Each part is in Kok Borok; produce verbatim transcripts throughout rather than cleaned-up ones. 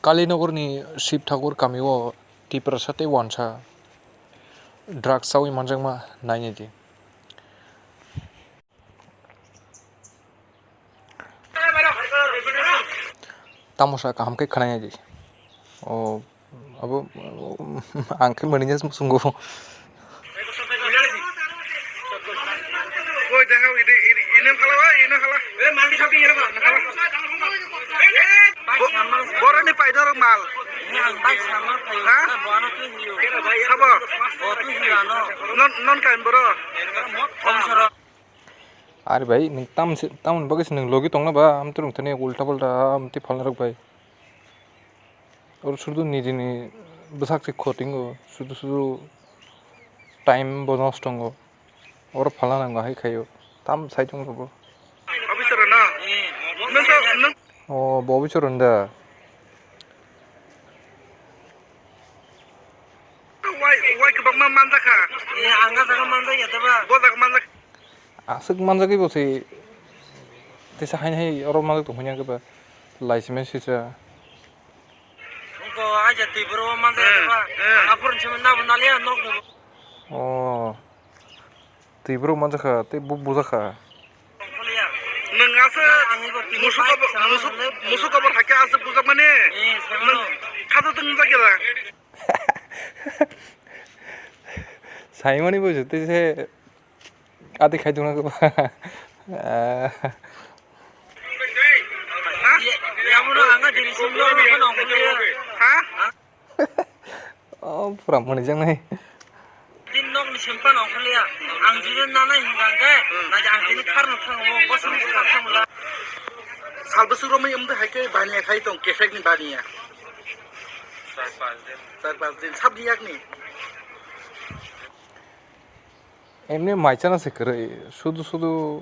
Kalinogorni Shiv Thakur kamio Tiprasa tei uansa drugs chaui manjakma nainai di. Tamo sa kaham khe khwnainai di. O abo ang khe mani jas musungo. Oi, dekha, ini, ini, ini khala, oi, ini khala. Eh, mandi shopping ini, khala. Bo-, boroni paidor mal. Ha? Sabo? Non, non kain boro. Are bhai, nwng tam se, tamoni bagwi se nwng logi tongna ba, amtwrwng thani ulta palta amtwi phalna rok bai. Oro sudu nijini bwsak se khotingo, sudu sudu time bo nosto wngo. Oro phalna nango hai khaio. Tam sai tong rwgo. Officer no? Nwng to, nwng O, bo Bichoron da. Wai, wai kwbangma manjakha. Eh, ang o jaga manjakya da ba? Bo jaga manjak- Aswk manjagwi bo se tesa haini hai oro manjak tong hwnwi ang khe ba lai simi sisa. Wngkha aja twi borok o manjakya da ba? Eh, eh. Ang aphuru simi nabo naliya nok ni. O. Twi borok manjakha tei bo bujakha. Nwng aswk musuk kobor, musuk, musuk kobor hai khe aswk bujakmani? Nwng khato tong jakya da? Saimani bo se tei se adi khai tongna khe ba. Ha? Ha? Oh, pura mani jang nai. Din nok ni simpan ongkha liya. Ang judi nanai hingka hingke, hmm, naji ang tini khar no thango, bo sini khar thango la. Salbwswk romwi wngtwi hai khe baniya khai tong, kefek ni baniya. Char panch din. Char panch din, sabni yakni. Emni mai chana se kwrwi, sudu sudu.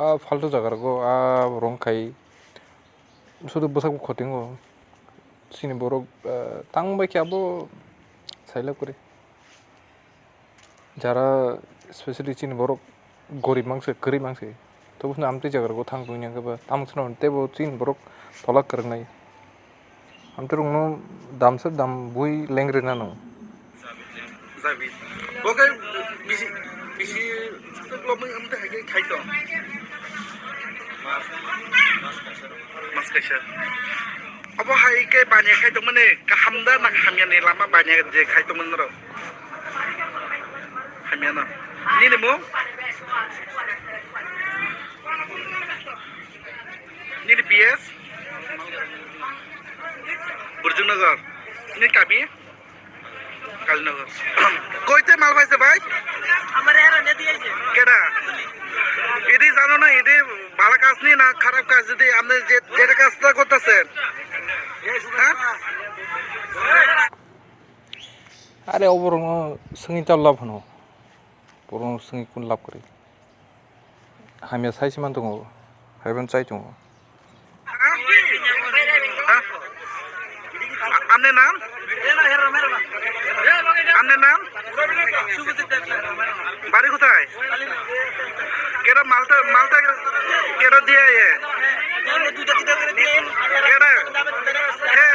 A faltu jaga rogo a rong khai sudu bwsak bo khotingo. Chini borok, ah, tang bai khe abo sailab kwrwi. Jara specially chini borok gorib mangse, kwrwi mangse. Tobo chwng amtwi jaga rogo thang tongya khe ba tamo chwng teibo chini borok tola kwrwngnai. Amtwrwngno damsa dam bui lengri nano. Jabi. Bo khe bisi, bisi twk lobwi amtwi hai khe khai tong. Mas kaisa. Obo hai khe baniya khai tongmani kaham da na hamya ni lama baniya je khai tongmani norok? Hamya no. Nini mung? Nini P S? Burjungnogor. Nini kami? Kalinagar. Koite mal paise bhai? Amar era ne diye je. Keda? Idi jano na, idi bhalo kaj ni na kharap kaj, jodi amne je, jeta kaj ta kortase. Ha? Are oborogno swngwi ta lab hwno. Borogno swngwi kun lab kwrwi. Hamya sai se man tongo, haiban chai tongo. Ha? Apne naam? Apne naam? Bari kothai? Kera Malta, Malta kera diya ye? Kera? He?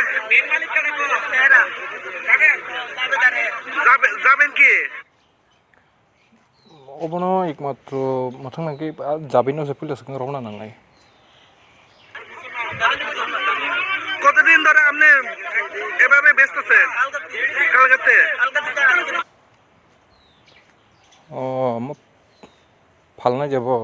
Jabe-, jaben ki? Obono ekmatro mwthang nangkhe a jabino se puila swkang romna nangnai. কতদিন ধরে আপনি এভাবে বেচতেছেন? কালকাতে? O, mo phalnai jabo.